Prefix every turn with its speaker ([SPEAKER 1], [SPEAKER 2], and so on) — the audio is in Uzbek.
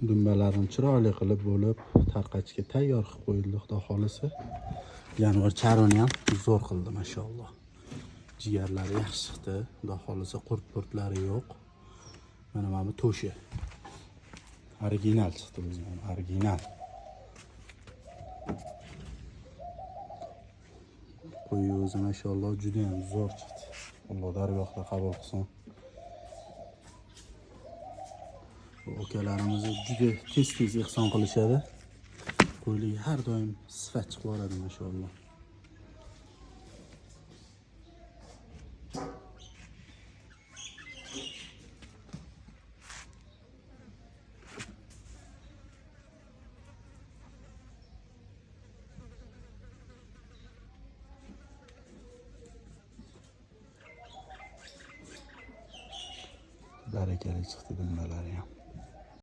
[SPEAKER 1] Dumbalarini chiroyli qilib bo'lib, tarqatishga tayyor qilib qo'yildi, xudo xolisa. Jonivor charvini ham zo'r qildi, mashalloh. Jigarlari yaxshi chiqdi, xudo xolisa qurt-purtlari yo'q. Mana bu to'shi. Original chiqdi o'zi, original. Qo'yi o'zi mashalloh juda ham zo'r chiqdi. Alloh dargohida qabul qilsin. Bu akalarimiz juda tez-tez ehson qilishadi. Qo'yligi har doim sifat chiqib boradi mashalloh. Barakali chiqdi dumbalari ham.